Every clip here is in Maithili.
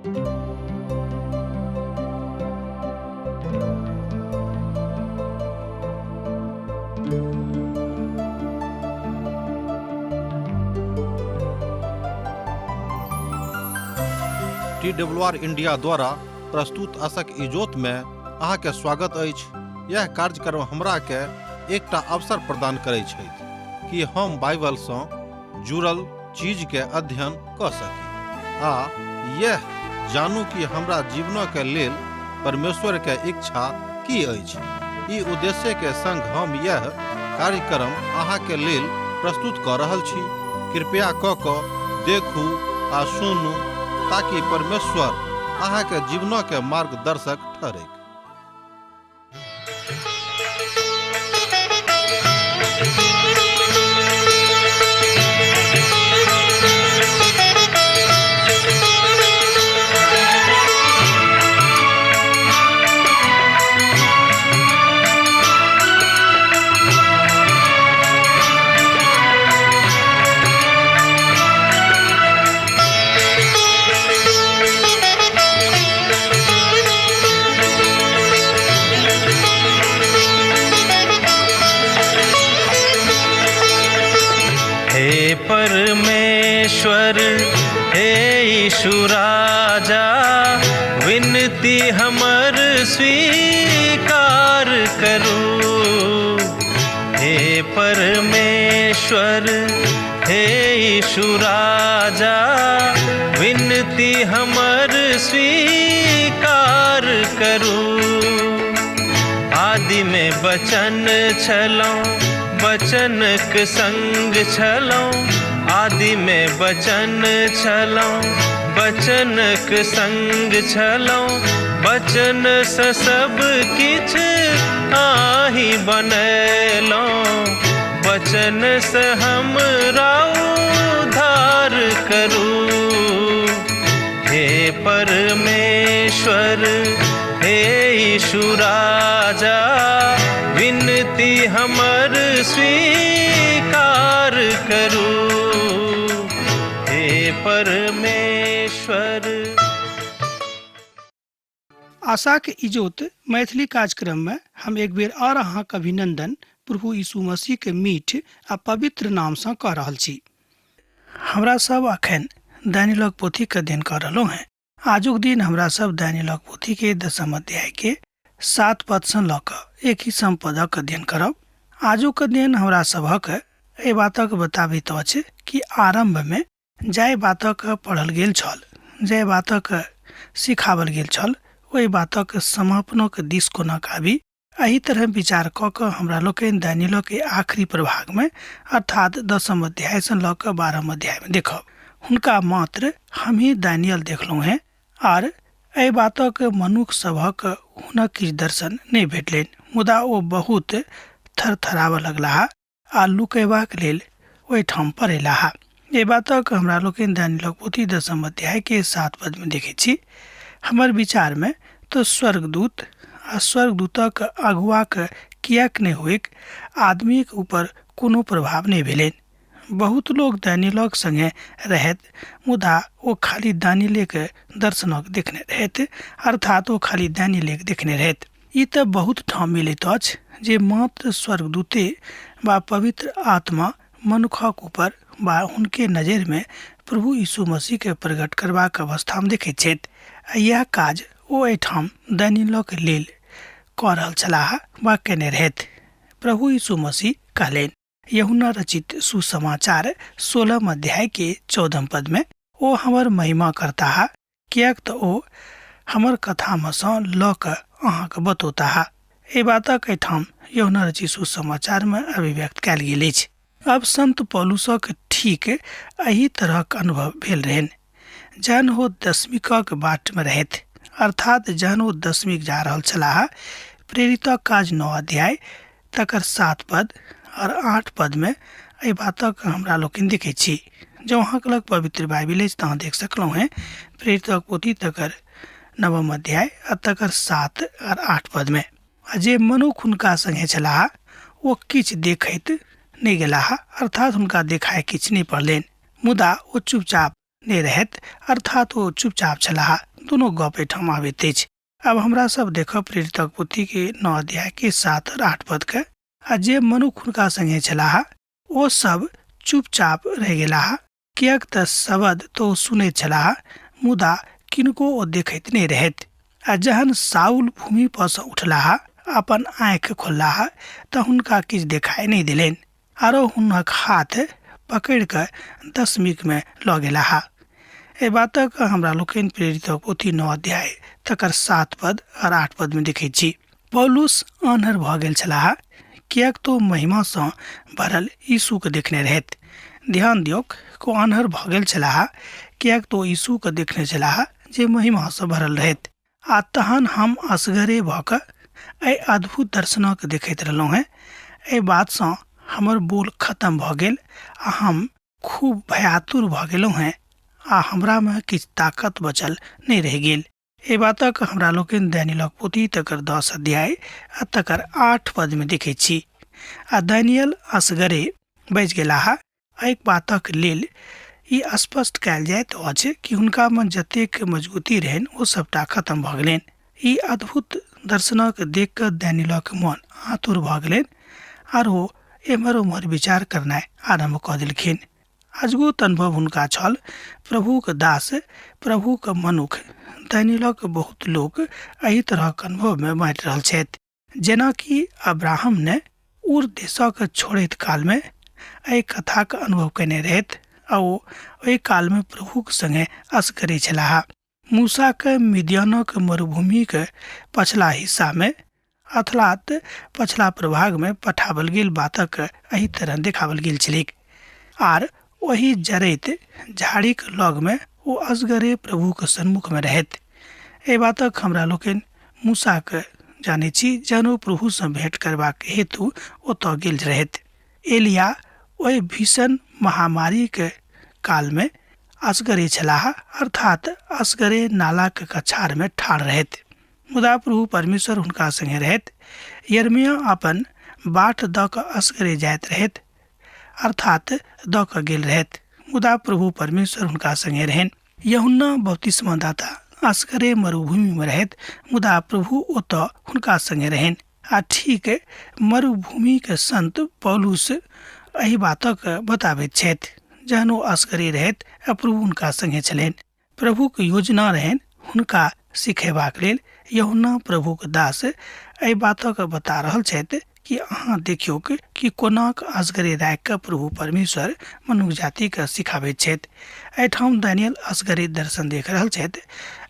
टी डब्ल्यू आर इंडिया द्वारा प्रस्तुत असक इजोत में अहाँके स्वागत अछि। यह कार्यक्रम हमरा के एकटा अवसर प्रदान करै छथि कि हम बाइबल सँ जुड़ल चीज के अध्ययन कऽ सकी आ यह जानू कि हमरा जीवनक के लेल परमेश्वर के इच्छा की अछि। ई उद्देश्य के संग हम यह कार्यक्रम अहाँ के लेल प्रस्तुत कऽ रहल छी। कृपया कऽ कऽ देखू आ सुनू ताकि परमेश्वर अहाँ के जीवनक के मार्गदर्शक ठहरैक। हे परमेश्वर, हे यीशु राजा, विनती हमर स्वीकार करू। हे परमेश्वर, हे यीशु राजा, विनती हमर स्वीकार करू। आदि में बचन छलौं, बचनक संग छलौं। आदि में बचन छलौं, बचनक संग छलौं। बचन से सब किछ आही बनेलौं, बचन से हमरा उद्धार करू। हे परमेश्वर, हे यीशु राजा, विनती हमर स्वीकार करू। हे परमेश्वर। आशाक इजोत मैथिली कार्यक्रम में हम एक बेर और अहाँक अभिनंदन प्रभु यीशु मसीह के मीठ आ पवित्र नाम सँ कऽ रहल छी। हमरा सब अखन दानियलक पोथी के अध्ययन कऽ रहलहुँ हैं। आजुक दिन हमरा सब दानियलक पोथी के दसम अध्याय के 7 पद सँ लऽ कऽ एक ही सम पदक अध्ययन करब। आजुक अध्ययन हमरा सबहक एहि बातक बताबैत अछि कि आरंभ में जाहि बातक पढ़ल गेल छल, जाहि बातक सिखावल गेल छल, ओहि बातक समापनक दिस कोना आबी। एहि तरह विचार कऽ कऽ हमरा लोकनि दानियलक आखिरी प्रभाग में अर्थात दसम अध्याय सँ लऽ कऽ 12 अध्याय में देखब। हुनका मात्र हमही दानियल देखलहुँ हेँ आर एहि बातक मनुख सभक हुनक किछु दर्शन नहि भेटलनि, मुदा ओ बहुत थरथराबऽ लगलाह आ लुकयबाक लेल ओहिठाम पड़ेलाह। एहि बातक हमरा लोकनि दानियलक पोथी दसम अध्याय के 7 पद में देखैत छी। हमर विचार में तो स्वर्गदूत आ स्वर्गदूतक अगुआक किएक नहि होइक, आदमीक ऊपर कोनो प्रभाव नहि भेलनि। बहुत लोक दानियलक संगे रहैत, मुदा ओ खाली दानियलेक दर्शनक देखने रहैत, अर्थात ओ खाली दानियलेक देखने रहैत। ई तऽ बहुत ठाम मिलैत अछि जे मात्र स्वर्गदूते वा पवित्र आत्मा मनुखक ऊपर वा हुनके नजरि में प्रभु यीशु मसीह के प्रकट करबाक अवस्था में देखैत छथि। आ इएह काज ओ एहिठाम दानियलक लेल कऽ रहल छलाह वा केने रहथि। प्रभु यीशु मसीह कहलनि यूहन्ना रचित सुसमाचार 16 अध्याय के 14 पद में, ओ हमर महिमा करताह, किएक तऽ ओ हमर कथा में सँ लऽ कऽ अहाँके बतौताह। एहि बातक एहिठाम यूहन्ना रचित सुसमाचार में अभिव्यक्त कयल गेल अछि। अब संत पौलुसक ठीक एहि तरहक अनुभव भेल रहनि जहन ओ दशमिकक बाट में रहथि, अर्थात जहन ओ दशमिक जा रहल छलाह। प्रेरितक काज 9 अध्याय तकर 7 पद और 8 पद में एहि बातक हमरा लोकनि देखै छी। जँ अहाँके लग पवित्र बाइबिल अछि तऽ अहाँ देख सकलहुँ हेँ प्रेरितक पोथी तकर 9 अध्याय आ तकर 7 और 8 पद में। आ जे मनुख हुनका संगे छलाह ओ किछु देखैत नहि गेलाह, अर्थात हुनका देखाय किछु नहि पड़लनि, मुदा ओ चुपचाप नहि रहैत, अर्थात ओ चुपचाप छलाह। दुनू गप एहिठाम आबैत अछि। आब हमरा सब देखब प्रेरितक पोथीके 9 अध्यायके 7 और 8 पदके। आ जे मनुख हुनका संगे छलाह ओ सब चुपचाप रहि गेलाह, किएक तऽ शब्द तऽ ओ सुनैत छलाह मुदा किनको ओ देखैत नहि रहथि। आ जहन साउल भूमि पर सँ उठलाह, अपन आँखि खोललाह तऽ हुनका किछु देखाइ नहि देलनि, आरो हुनक हाथ पकड़ि कऽ दशमिकमे लऽ गेलाह। एहि बातक हमरा लोकनि प्रेरितक पोथी 9 अध्याय तकर 7 पद आओर 8 पदमे देखैत छी। पौलुस आन्हर भऽ गेल छलाह किएक तऽ महिमासँ भरल यीशुके देखने रहथि। ध्यान दियौक, ओ आन्हर भऽ गेल छलाह किएक तऽ ओ यीशुके देखने छलाह जे महिमासँ भरल रहथि। आ तहन हम असगरे भऽ कऽ एहि अद्भुत दर्शनक देखैत रहलहुँ हेँ। एहि बातसँ हमर बोल खतम भऽ गेल आ हम खूब भयातुर भऽ गेलहुँ हेँ आ हमरामे किछु ताकत बचल नहि रहि गेल। एहि बातक हमरा लोकनि दानियलक पोथी तकर 10 अध्याय आ तकर 8 पदमे देखैत छी। आ दानियल असगरे बचि गेलाह। एहि बातक लेल ई स्पष्ट कयल जाइत अछि कि हुनकामे जतेक मजबूती रहनि ओ सभटा खतम भऽ गेलनि। ई अद्भुत दर्शनक देख कऽ दानियलक मन आतुर भऽ गेलनि आर ओ एम्हर ओम्हर विचार करनाइ आरम्भ कऽ देलखिन। अजगुत अनुभव हुनका छल। प्रभुक दास, प्रभुक मनुख दानियलक बहुत लोक एहि तरहक अनुभवमे बाँटि रहल छथि। जेनाकि अब्राहम ने उर देशक छोड़ैत कालमे एहि कथाक अनुभव कयने रहथि आ ओ ओहि कालमे प्रभुक संगे असगरे छलाह। मूसाके मिद्यानक मरुभूमिक पछिला हिस्सामे अर्थात पछिला प्रभागमे पठाओल गेल बातक एहि तरह देखाओल गेल छलैक। आर ओहि जरैत झाड़ीक लगमे ओ असगरे प्रभुक सन्मुखमे रहथि। एहि बातक हमरा लोकनि मूसाके जानैत छी जहन ओ प्रभुसँ भेंट करबाक हेतु ओतऽ गेल रहथि। एलिया ओहि भीषण महामारीक कालमे असगरे छलाह, अर्थात असगरे नालाक कछारमे ठाढ़ रहथि। मुदा प्रभु परमेश्वर हुनका संगे रहथि। यरमिया अपन बाट दऽ कऽ असगरे जाइत रहथि, अर्थात दऽ कऽ गेल रहथि, मुदा प्रभु परमेश्वर हुनका संगे रहनि। यूहन्ना बपतिस्मादाता असगरे मरुभूमिमे रहथि, मुदा प्रभु ओतऽ हुनका संगे रहनि। आ ठीक मरुभूमिक संत पौलुस एहि बातक बताबैत छथि, जहन ओ असगरे रहथि आ प्रभु हुनका संगे छलनि। प्रभुक योजना रहनि हुनका सिखेबाक लेल। यूहन्ना प्रभुक दास एहि बातक बता रहल छथि कि अहाँ देखियौक कि कोनाक असगरे राखि कऽ प्रभु परमेश्वर मनुख जातिके सिखाबैत छथि। एहिठाम दानियल असगरे दर्शन देख रहल छथि।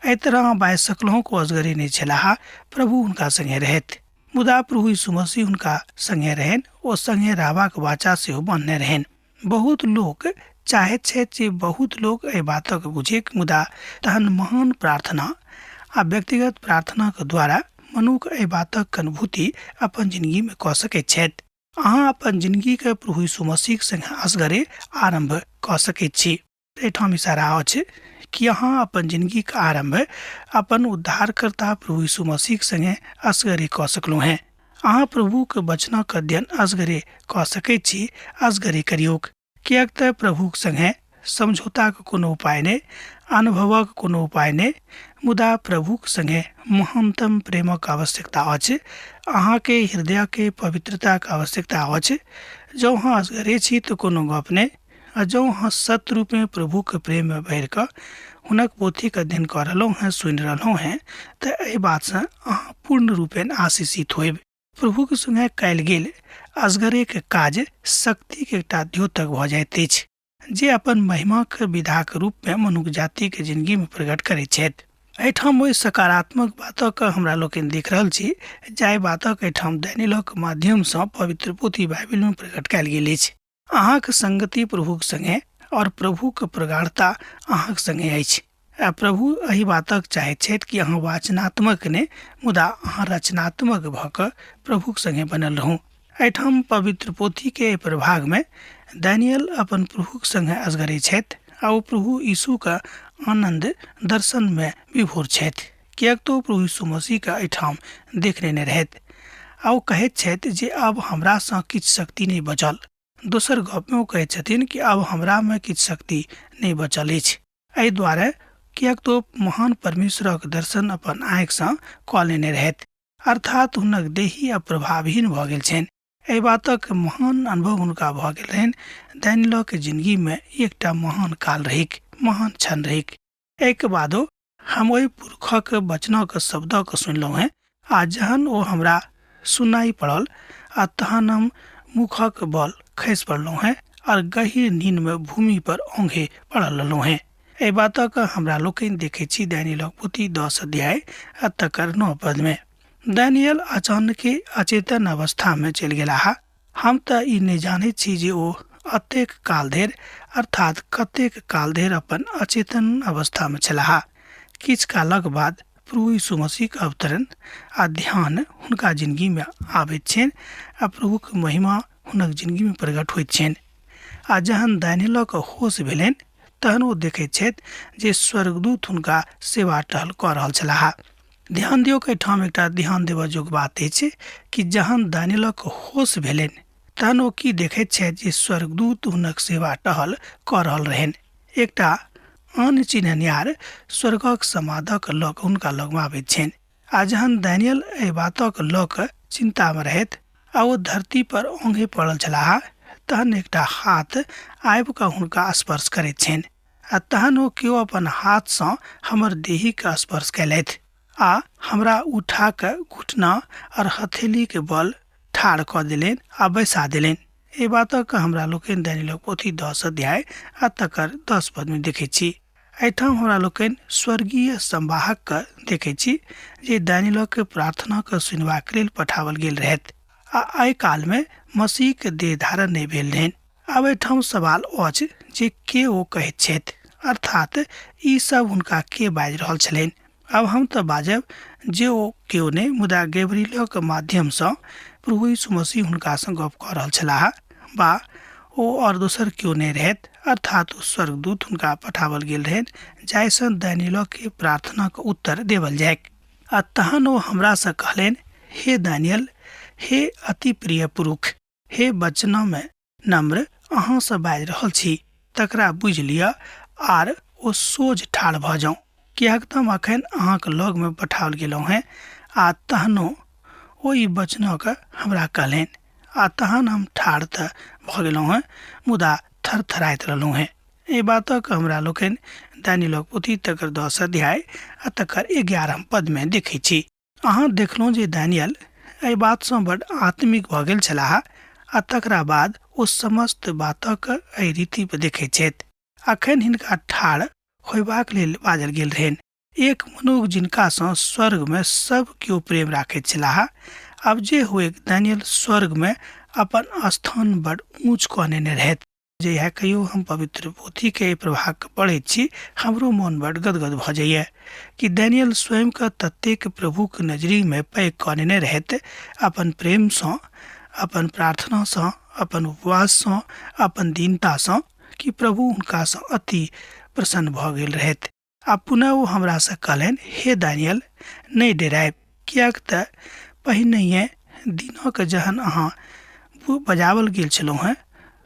एहि तरह अहाँ बाजि सकलहुँ कि ओ असगरे नहि छलाह, प्रभु हुनका संगे रहथि। मुदा प्रभु यीशु मसीह हुनका संगे रहनि, ओ संगे रहबाक वाचा सेहो बान्हने रहनि। बहुत लोक चाहैत छथि जे बहुत लोक एहि बातक बुझैक, मुदा तहन महान प्रार्थना आ व्यक्तिगत प्रार्थनाक द्वारा मनुख एहि बातक अनुभूति अपन जिंदगीमे कऽ सकैत छथि। अहाँ अपन जिंदगीके प्रभु यीशु मसीहक संगे असगरे आरम्भ कऽ सकैत छी। एहिठाम इशारा अछि कि अहाँ अपन जिंदगीके आरम्भ अपन उद्धारकर्ता प्रभु यीशु मसीहक संगे असगरे कऽ सकलहुँ हेँ। अहाँ प्रभुक वचनक अध्ययन असगरे कऽ सकैत छी, असगरे करियौक, किएक तऽ प्रभुक संगे समझौताक कोनो उपाय नहि, अनुभवक कोनो उपाय नहि, मुदा प्रभुक संगे महानतम प्रेमक आवश्यकता अछि। अहाँके हृदयके पवित्रताक आवश्यकता अछि। जँ अहाँ असगरे छी तऽ कोनो गप नहि, आ जँ अहाँ सत्य रूपमे प्रभुक प्रेममे भरि कऽ हुनक पोथीक अध्ययन कऽ रहलहुँ हेँ, सुनि रहलहुँ हेँ, तऽ एहि बातसँ अहाँ पूर्ण रूपेण आशीषित होयब। प्रभुक संगे कयल गेल असगरेके काज शक्तिक एकटा द्योतक भऽ जाइत अछि, जे अपन महिमाक विधाक रूपमे मनुख जातिके जिंदगीमे प्रकट करैत छथि। एहिठाम ओहि सकारात्मक बातक हमरा लोकनि देख रहल छी, जाहि बातक एहिठाम दानियलक माध्यमसँ पवित्र पोथी बाइबिलमे प्रकट कयल गेल अछि। अहाँक संगति प्रभुक संगे और प्रभुक प्रगाढ़ता अहाँक संगे अछि। आ प्रभु एहि बातक चाहैत छथि कि अहाँ वाचनात्मक नहि, मुदा अहाँ रचनात्मक भऽ कऽ प्रभुक संगे बनल रहू। एहिठाम पवित्र पोथीके एहि प्रभागमे दानियल अपन प्रभुक संगे असगरे छथि आ ओ प्रभु यीशुक आनन्द दर्शनमे विभोर छथि, किएक तऽ ओ प्रभु यीशु मसीहके एहिठाम देख लेने रहथि। आ ओ कहैत छथि जे आब हमरासँ किछु शक्ति नहि बचल। दोसर गपमे ओ कहैत छथिन कि आब हमरामे किछु शक्ति नहि बचल अछि। एहि दुआरे किएक तऽ ओ महान परमेश्वरक दर्शन अपन आँखिसँ कऽ लेने रहथि, अर्थात हुनक देही आ प्रभावहीन भऽ गेल छनि। एहि बातक महान अनुभव हुनका भऽ गेल रहनि। दानियलक जिंदगीमे एकटा महान काल रहैक, महान क्षण रहैक। एहिके बादो हम ओहि पुरखक वचनक शब्दक सुनलहुँ हेँ आ जहन ओ हमरा सुनाइ पड़ल आ तहन हम मुखक बल खसि पड़लहुँ हेँ आर गहीर नींदमे भूमि पर औंघे पड़ल रहलहुँ हेँ। एहि बातक हमरा लोकनि देखैत छी दानियलक पोथी 10 अध्याय आ तकर 9 पदमे। दानियल अचानके अचेतन अवस्थामे चलि गेलाह। हम तऽ ई नहि जानैत छी जे ओ अतेक काल धरि, अर्थात कतेक काल धरि अपन अचेतन अवस्थामे छलाह। किछु कालक बाद प्रभु यीशु मसीहक अवतरण आ ध्यान हुनका जिनगीमे आबैत छनि आ प्रभुक महिमा हुनक जिनगीमे प्रकट होइत छनि। आ जहन दानियलक होश भेलनि तहन ओ देखैत छथि जे स्वर्गदूत हुनका सेवा टहल कऽ रहल छलाह। ध्यान दियौक, एहिठाम एकटा ध्यान देबऽ योग्य बात अछि कि जहन दानियलक होश भेलनि तहन ओ की देखैत छथि जे स्वर्गदूत हुनक सेवा टहल कऽ रहल रहनि। एकटा आन चिन्हनिहार स्वर्गक समादक लऽ कऽ हुनका लगमे आबैत छनि। आ जहन दानियल एहि बातक लऽ कऽ चिन्तामे रहथि आ ओ धरती पर औंघे पड़ल छलाह तहन एकटा हाथ आबि कऽ हुनका स्पर्श करैत छनि। आ तहन ओ केओ अपन हाथसँ हमर देहीके स्पर्श कयलथि आ हमरा उठा कऽ घुटना आओर हथेलीके बल ठाढ़ कऽ देलनि आ बैसा देलनि। एहि बातक हमरा लोकनि दानियलक पोथी 10 अध्याय आ तकर 10 पदमे देखैत छी। एहिठाम हमरा लोकनि स्वर्गीय संवाहकके देखैत छी जे दानियलक प्रार्थनाके सुनबाक लेल पठाओल गेल रहथि आ एहि कालमे मसीहके देह धारण नहि भेल रहनि। आब एहिठाम सवाल अछि जे के ओ कहैत छथि, अर्थात ई सब हुनका के बाजि रहल छलनि। आब हम तऽ बाजब जे ओ केओ नहि मुदा गैब्रियलक माध्यमसँ प्रभु यीशु मसीह हुनकासँ गप कऽ रहल छलाह बा ओ आओर दोसर केओ नहि रहथि, अर्थात ओ स्वर्गदूत हुनका पठाओल गेल रहनि जाहिसँ दानियलके प्रार्थनाक उत्तर देवल जाइक। आ तहन ओ हमरासँ कहलनि, हे दानियल, हे अति प्रिय पुरुष, हे वचनमे नम्र, अहाँसँ बाजि रहल छी, तकरा बुझि लिअ आर ओ सोझ ठाढ़ भऽ जाउ, किएक तऽ हम अखन अहाँक लगमे पठाओल गेलहुँ हेँ। आ तहनो ओ ई वचनक हमरा कहलनि आ तहन हम ठाढ़ तऽ भऽ गेलहुँ हेँ मुदा थरथराइत रहलहुँ हेँ। एहि बातक हमरा लोकनि दानियलक पोथी तकर 10 अध्याय आ तकर 11 पदमे देखैत छी। अहाँ देखलहुँ जे दानियल एहि बातसँ बड्ड आत्मिक भऽ गेल छलाह आ तकरा बाद ओ समस्त बातक एहि रीति पर देखैत छथि। अखन हिनका ठाढ़ होयबाक लेल बाजल गेल रहनि। एक मनुख जिनकासँ स्वर्गमे सब केओ प्रेम राखैत छलाह, आब जे हुएक दानियल स्वर्गमे अपन स्थान बड्ड ऊँच कऽ नेने रहथि। जहिया कहियो हम पवित्र पोथीके एहि प्रभागके पढ़ैत छी, हमरो मोन बड्ड गदगद भऽ जाइए कि डैनियल स्वयंके ततेक प्रभुक नजरिमे पैघ कऽ नेने रहथि, अपन प्रेमसँ, अपन प्रार्थनासँ, अपन उपवाससँ, अपन दीनतासँ, कि प्रभु हुनकासँ अति प्रसन्न भऽ गेल रहथि। आ पुनः ओ हमरासँ कहलनि, हे दानियल, नहि डेरायब, किएक तऽ पहिनहिए दिनक जहन अहाँ बजाओल गेल छलहुँ हेँ,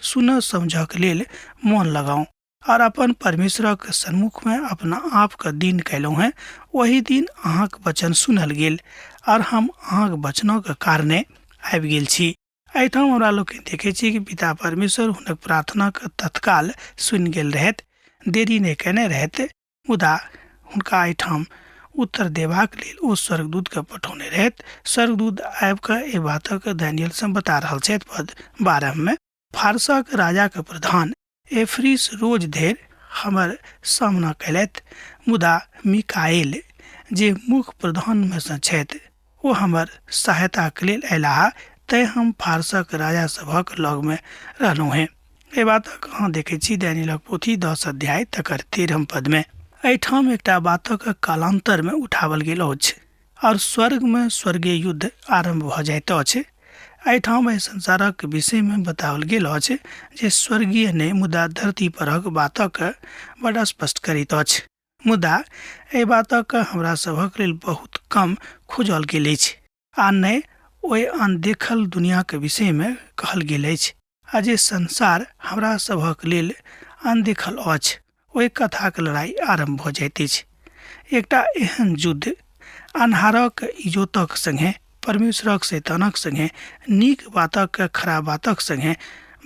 सुनऽ समझऽक लेल मोन लगाउ आओर अपन परमेश्वरक सन्मुखमे अपना आपके दीन कयलहुँ हेँ। ओहि दिन अहाँक वचन सुनल गेल आओर हम अहाँक वचनक कारणे आबि गेल छी। एहिठाम हमरा लोकनि देखै छी कि पिता परमेश्वर हुनक प्रार्थनाके तत्काल सुनि गेल रहथि, देरी नहि कयने रहथि, मुदा हुनका एहिठाम उत्तर देबाक लेल ओ स्वर्गदूतके पठौने रहथि। स्वर्गदूत आबि कऽ एहि बातक दानियलसँ बता रहल छथि। पद 12मे, फारसक राजाक प्रधान एफ्रिस रोज धरि हमर सामना कयलथि, मुदा मिकाएल जे मुख्य प्रधानमे सँ छथि ओ हमर सहायताक लेल अयलाह, तेँ हम फारसक राजा सभक लगमे रहलहुँ हेँ। एहि बातक अहाँ देखैत छी दानियलक पोथी 10 अध्याय तकर 13 पदमे। एहिठाम एकटा बातक कालान्तरमे उठाओल गेल अछि आओर स्वर्गमे स्वर्गीय युद्ध आरम्भ भऽ जाइत अछि। एहिठाम एहि संसारक विषयमे बताओल गेल अछि जे स्वर्गीय नहि मुदा धरती परक बातक बड स्पष्ट करैत अछि। मुदा एहि बातक हमरा सभक लेल बहुत कम खोजल गेल अछि आ नहि ओहि अनदेखल दुनियाक विषयमे कहल गेल अछि आ जे संसार हमरा सभक लेल अनदेखल अछि। ओहि कथाक लड़ाइ आरम्भ भऽ जाइत अछि। एकटा एहन युद्ध अन्हारक इजोतक संगे, परमेश्वरक शैतानक संगे, नीक बातक खराब बातक संगे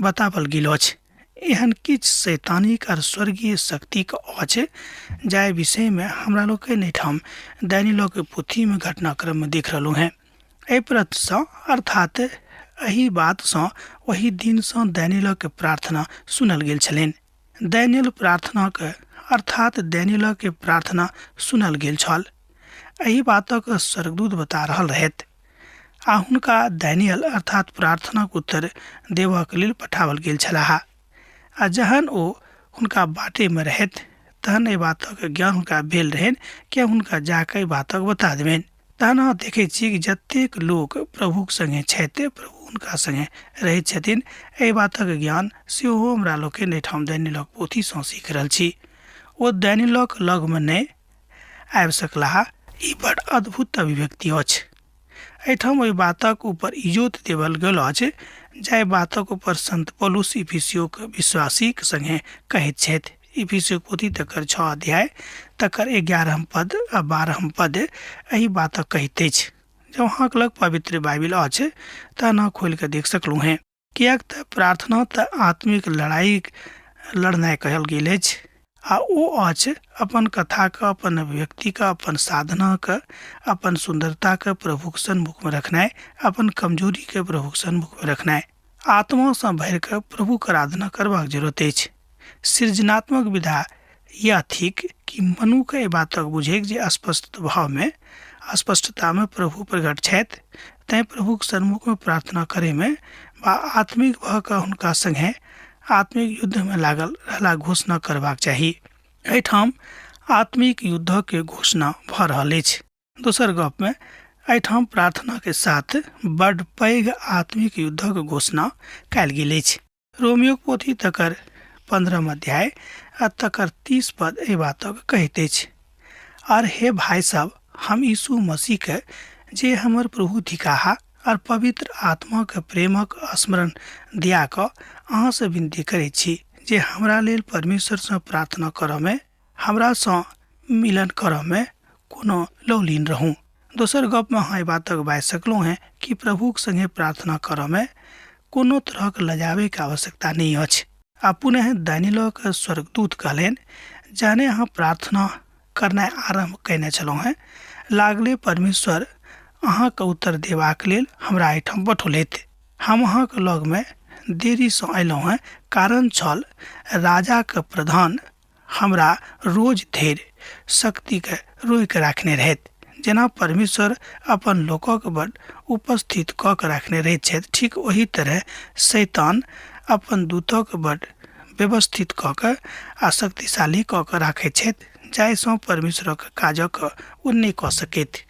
बतावल गेल अछि। एहन किछु शैतानिक आर स्वर्गीय शक्तिक अछि जाहि विषयमे हमरा लोकनि एहिठाम दानियलक पोथीमे घटनाक्रममे देख रहलहुँ हेँ। एहि प्रतसँ अर्थात एहि बातसँ ओहि दिनसँ दानियलक प्रार्थना सुनल गेल छलनि। दानियल प्रार्थनाक अर्थात दानियलक प्रार्थना सुनल गेल छल। एहि बातक स्वर्गदूत बता रहल रहथि आ हुनका दानियल अर्थात प्रार्थनाक उत्तर देबऽके लेल पठाओल गेल छलाह। आ जहन ओ हुनका बाटेमे रहथि तहन एहि बातक ज्ञान हुनका भेल रहनि कि हुनका जाकऽ एहि बातक बता देबनि। तहन अहाँ देखै छी कि जतेक लोक प्रभुक सङ्गे छथि प्रभु हुनका सङ्गे रहैत छथिन। एहि बातक ज्ञान सेहो हमरा लोकनि एहिठाम दानियलक पोथीसँ सीख रहल छी। ओ दानियलक लगमे नहि आबि सकलाह, ई बड़ अद्भुत अभिव्यक्ति अछि। एहिठाम ओहि बातक ऊपर इजोत देवल गेल अछि जाहि बातक ऊपर संत पौलुस इफिसियोक विश्वासीक सङ्गे कहैत छथि। इफिसियोक पोथी तकर 6 अध्याय तकर 11 पद आ 12 पद एहि बातक कहैत अछि। जँ अहाँक लग पवित्र बाइबिल अछि तऽ अहाँ खोलि कऽ देख सकलहुँ हेँ, किएक तऽ प्रार्थना तऽ आत्मिक लड़ाइ लड़नाइ कहल गेल अछि आ ओ अछि अपन कथाके, अपन अभिव्यक्तिके, अपन साधनाके, अपन सुन्दरताके प्रभुक सन्मुखमे रखनाइ, अपन कमजोरीके प्रभुक सन्मुखमे रखनाइ। आत्मासँ भरि कऽ प्रभुक आराधना करबाक जरूरत अछि। सृजनात्मक विधा यह थिक कि मनुके एहि बातक बुझैक जे स्पष्ट भावमे, स्पष्टतामे प्रभु प्रकट छथि, तैँ प्रभुक सन्मुखमे प्रार्थना करैमे वा आत्मिक भऽ कऽ हुनका सङ्गे आत्मिक युद्धमे लागल रहला घोषणा करबाक चाही। एहिठाम आत्मिक युद्धके घोषणा भऽ रहल अछि। दोसर गपमे एहिठाम प्रार्थनाके साथ बड्ड पैघ आत्मिक युद्धक घोषणा कयल गेल अछि। रोमियोक पोथी तकर 15 अध्याय आ तकर 30 पद एहि बातक कहैत अछि, आर हे भाय सब, हम यीशु मसीह के जे हमर प्रभु थिकाह आर पवित्र आत्माक प्रेमक स्मरण दिया कऽ अहाँसँ विनती करैत छी जे हमरा लेल परमेश्वरसँ प्रार्थना करऽमे, हमरासँ मिलन करऽमे कोनो लौलीन रहूँ। दोसर गपमे अहाँ एहि बातक बाजि सकलहुँ हेँ कि प्रभुक सङ्गे प्रार्थना करऽमे कोनो तरहक लजाबैके आवश्यकता नहि अछि। आ पुनः दानियलक स्वर्गदूत कहलनि, जहने अहाँ प्रार्थना करनाइ आरम्भ कयने छलहुँ हेँ, लागले परमेश्वर अहाँके उत्तर देबाक लेल हमरा एहिठाम पठौलथि। हम अहाँके लगमे देरीसँ अयलहुँ हेँ, कारण छल राजाके प्रधान हमरा रोज धरि शक्तिके रोकि राखने रहथि। जेना परमेश्वर अपन लोकक बड उपस्थित कऽ के राखने रहैत छथि, ठीक ओही तरह शैतान अपन दूतक बड व्यवस्थित कऽ के आ शक्तिशाली कऽ के राखैत छथि, जाहिसँ परमेश्वरक काजक ओ नहि कऽ सकथि।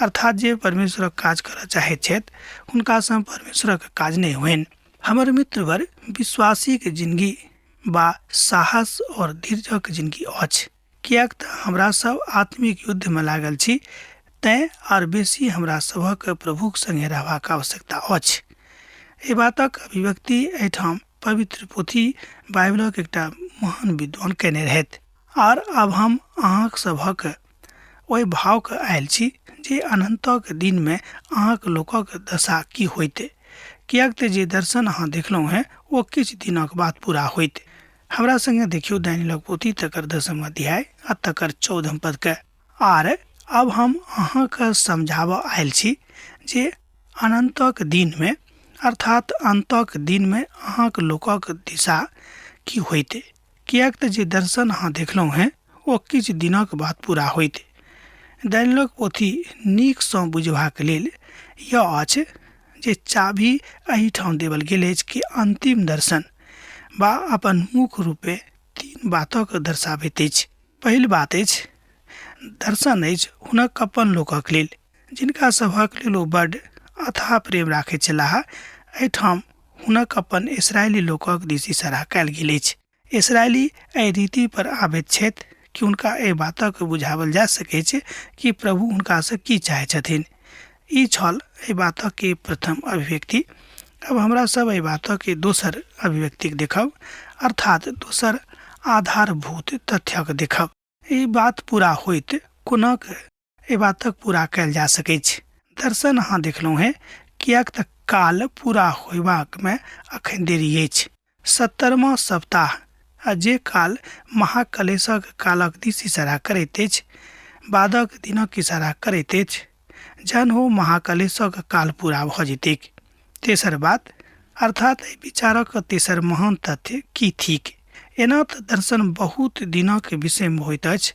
अर्थात जे परमेश्वरक काज करऽ चाहैत छथि हुनकासँ परमेश्वरक काज नहि होइन। हमर मित्रवर, विश्वासीक जिनगी बा साहस और धीरजक जिनगी अछि, किएक तऽ हमरा सब आत्मिक युद्धमे लागल छी, तैँ आर बेसी हमरा सभक प्रभुक सङ्गे रहबाक आवश्यकता अछि। एहि बातक अभिव्यक्ति एहिठाम पवित्र पोथी बाइबलक एकटा महान विद्वान कयने रहथि। आर आब हम अहाँक सभक ओहि भावके आयल छी जे अनन्तक दिनमे अहाँक लोकक दशा की होइत, किएक तऽ जे दर्शन अहाँ देखलहुँ हेँ ओ किछु दिनक बाद पूरा होइत। हमरा सङ्गे देखियौ दानियलक पोथी तकर 10 अध्याय आ तकर 14 पदके। आर आब हम अहाँके समझाबऽ आयल छी जे अनन्तक दिनमे अर्थात अन्तक दिनमे अहाँक लोकक दिशा की होइत, किएक तऽ जे दर्शन अहाँ देखलहुँ हेँ ओ किछु दिनक बाद पूरा होइत। दानियलक पोथी नीकसँ बुझबाक लेल यह अछि जे चाभी एहिठाम देवल गेल अछि कि अन्तिम दर्शन बा अपन मुख्य रूपे 3 बातक दर्शाबैत अछि। पहिल बात अछि दर्शन अछि हुनक अपन लोकक लेल, जिनका सभक लेल ओ बड्ड अथाह प्रेम राखैत छलाह। एहिठाम हुनक अपन इसराइली लोकक दिस इशारा कयल गेल अछि। इसराइली एहि रीति पर आबैत छथि कि हुनका एहि बातक बुझाओल जा सकैछ कि प्रभु हुनकासँ की चाहैत छथिन। ई छल एहि बातक के प्रथम अभिव्यक्ति। अब हमरा सब एहि बातक के दोसर अभिव्यक्ति देखब, अर्थात दोसर आधारभूत तथ्यक देखब। ई बात पूरा होइत कोनाक एहि बातक पूरा कयल जा सकैछ? दर्शन अहाँ देखलहुँ हेँ, किएक तऽ काल पूरा होयबाकमे अखन देरी अछि। 70मा सप्ताह आ जे काल महाकलेशक कालक दिस इशारा करैत अछि, बादक दिनक इशारा करैत अछि, जहन ओ महाकलेशक काल पूरा भऽ जेतैक। तेसर बात, अर्थात एहि विचारक तेसर महान तथ्य की थिक? एना तऽ दर्शन बहुत दिनक विषयमे होइत अछि,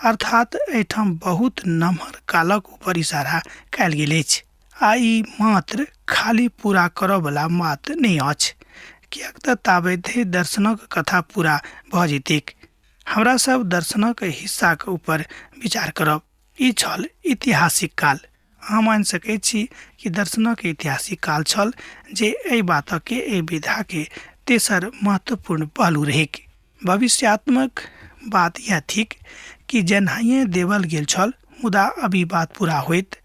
अर्थात एहिठाम बहुत नमहर कालक ऊपर इशारा कयल गेल अछि। आ ई मात्र खाली पूरा करऽवला बात नहि अछि, किएक तऽ ताबे धरि दर्शनक कथा पूरा भऽ जेतैक। हमरा सब दर्शनक हिस्साक ऊपर विचार करब। ई छल ऐतिहासिक काल। अहाँ मानि सकैत छी कि दर्शनक ऐतिहासिक काल छल जे एहि बातके, एहि विधाके तेसर महत्वपूर्ण पहलू रहैक। भविष्यात्मक बात इएह थिक कि जेनाहिए देवल गेल छल, मुदा अब ई बात पूरा होइत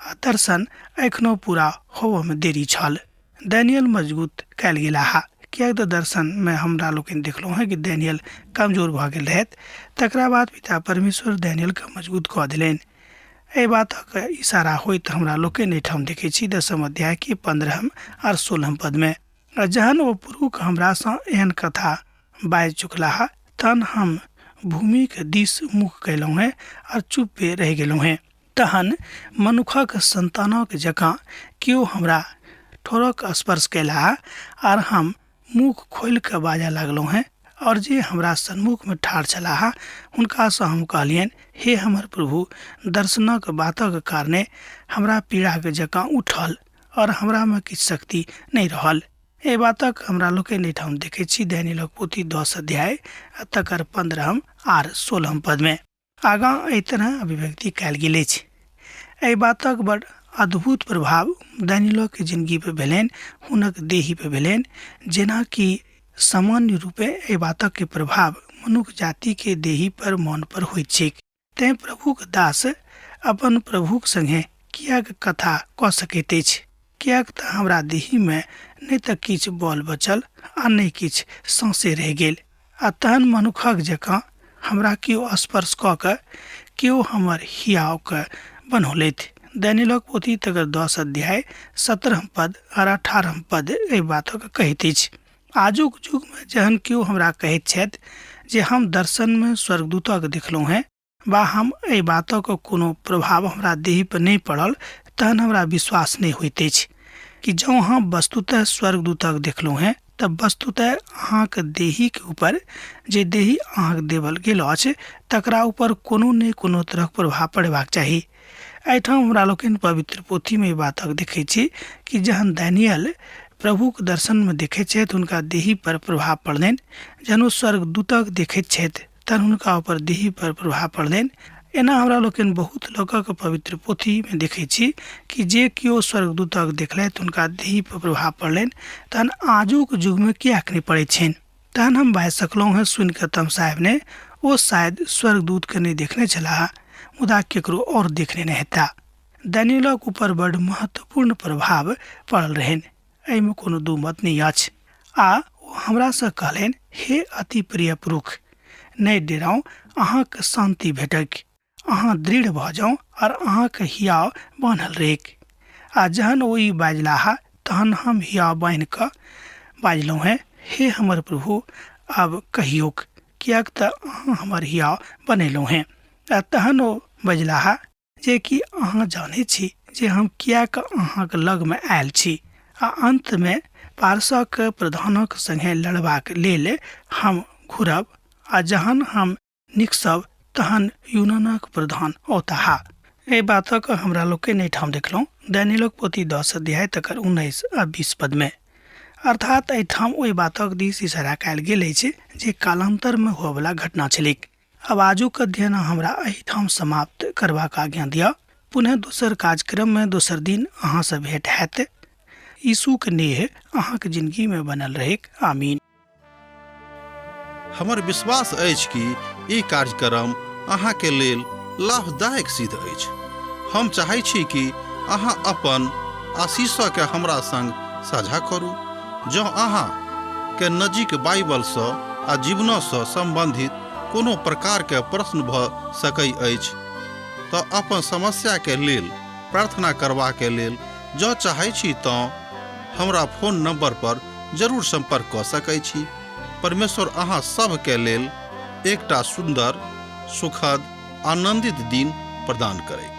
आ दर्शन एखनो पूरा होबऽमे देरी छल। डैनियल मजगूत कयल गेलाह, किएक तऽ दर्शनमे हमरा लोकनि देखलहुँ हेँ कि डैनियल कमजोर भऽ गेल रहथि। तकरा बाद पिता परमेश्वर डैनियलके मजगूत कऽ देलनि। एहि बातक इशारा होइत हमरा लोकनि एहिठाम देखै छी 10 अध्यायके 15 आर 16 पदमे। आ जहन ओ पुरुख हमरासँ एहन कथा बाजि चुकलाह तहन हम भूमिक दिस मुख कयलहुँ हेँ आर चुप्पे रहि गेलहुँ हेँ। तहन मनुखक सन्तानक जकाँ केओ हमरा ठोरक स्पर्श कयलाह आर हम मुख खोलि कऽ बाजऽ लागलहुँ हेँ और जे हमरा सन्मुखमे ठाढ़ छलाह हुनकासँ हम कहलियनि, हे हमर प्रभु, दर्शनक बातक कारणे हमरा पीड़ाक जकाँ उठल और हमरामे किछु शक्ति नहि रहल। एहि बातक हमरा लोकनि एहिठाम देखैत छी दानिय्येलक पोथी 10 अध्याय आ तकर 15 आर 16 पदमे। आगाँ एहि तरह अभिव्यक्ति कयल गेल अछि। एहि बातक बड़ अद्भुत प्रभाव दानिय्येलक जिनगी पर भेलनि, हुनक देही पर भेलनि, जेना कि सामान्य रूपे एहि बातक प्रभाव मनुख जाति के देही पर, मन पर होइत छैक। तें प्रभुक दास अपन प्रभुक संगे किएक कथा कऽ सकैत अछि? किएक तऽ हमरा देहीमे नहि तऽ किछु बल बचल आ नहि किछु साँसे रहि गेल। आ तहन मनुखक जकाँ हमरा केओ स्पर्श कऽ कऽ केओ हमर हियावके बनौलथि। दानिय्येलक पोथी तकर 10 अध्याय 17 पद आर 18 पद एहि बातक कहैत अछि। आजुक युगमे जहन केओ हमरा कहैत छथि जे हम दर्शनमे स्वर्गदूतक देखलहुँ हेँ वा हम एहि बातक कोनो प्रभाव हमरा देह पर नहि पड़ल, तहन हमरा विश्वास नहि होइत अछि कि जँ अहाँ वस्तुतः स्वर्गदूतक देखलहुँ हेँ तऽ वस्तुतः अहाँक देहीके ऊपर जे देही अहाँके देवल गेल अछि तकरा ऊपर कोनो ने कोनो तरहक प्रभाव पड़बाक चाही। एहिठाम हमरा लोकनि पवित्र पोथीमे ई बातक देखै छी कि जहन दानियल प्रभुक दर्शनमे देखैत छथि हुनका देही पर प्रभाव पड़लनि, जहन ओ स्वर्गदूतक देखैत छथि तहन हुनका ऊपर देही पर प्रभाव पड़लनि। एना हमरा लोकनि बहुत लोकक पवित्र पोथीमे देखै छी कि जे केओ स्वर्गदूतक देखलथि हुनका देही पर प्रभाव पड़लनि, तहन आजुक युगमे किएक नहि पड़ैत छनि? तहन हम बाजि सकलहुँ हेँ सुनि कऽ तमसायब नहि, ओ शायद स्वर्गदूतके नहि देखने छलाह, मुदा केकरो आओर देखने नहि हेता। दानियलक ऊपर बड्ड महत्वपूर्ण प्रभाव पड़ल रहनि, एहिमे कोनो दू मत नहि अछि। आ ओ हमरासँ कहलनि, हे अति प्रिय पुरुष, नहि डेराउ, अहाँके शान्ति भेटक, अहाँ दृढ़ भऽ जाउ आओर अहाँके हियाव बान्हल रहैक। आ जहन ओ ई बाजलाह तहन हम हियाव बान्हि कऽ बाजलहुँ हेँ, हे हमर प्रभु, आब कहियौक, किएक तऽ अहाँ हमर हियाव बनेलहुँ हेँ। आ तहन ओ बजलाह जे कि अहाँ जानैत छी जे हम किएक अहाँक लगमे आयल छी, आ अन्तमे पारसक प्रधानक संगे लड़बाक लेल हम घुरब, आ जहन हम निकसब तहन यूनानक प्रधान औताह। एहि बातक हमरा लोकनि एहिठाम देखलहुँ दानियलक पोथी 10 अध्याय तकर 19 आ 20 पदमे। अर्थात एहिठाम ओहि बातक दिस इशारा कयल गेल अछि जे कालान्तरमे होअवला घटना छलैक। आब आजुक अध्ययन हमरा एहिठाम समाप्त करबाक आज्ञा दिअ। पुनः दोसर कार्यक्रममे दोसर दिन अहाँसँ भेंट हैत। यीशुक नेह अहाँक जिंदगीमे बनल रहैक। आमीन। हमर विश्वास अछि कि ई कार्यक्रम अहाँके लेल लाभदायक सिद्ध अछि। हम चाहै छी कि अहाँ अपन आशीषके हमरा संग साझा करू। जँ अहाँ के नजीक बाइबलसँ आ जीवनसँ सम्बन्धित कोनो प्रकारके प्रश्न भऽ सकै अछि तऽ अपन समस्याके लेल प्रार्थना करबाके लेल जँ चाहै छी तँ हमरा फोन नंबर पर जरूर सम्पर्क कऽ सकै छी। परमेश्वर अहाँ सभके लेल एकटा सुन्दर, सुखद, आनन्दित दिन प्रदान करैक।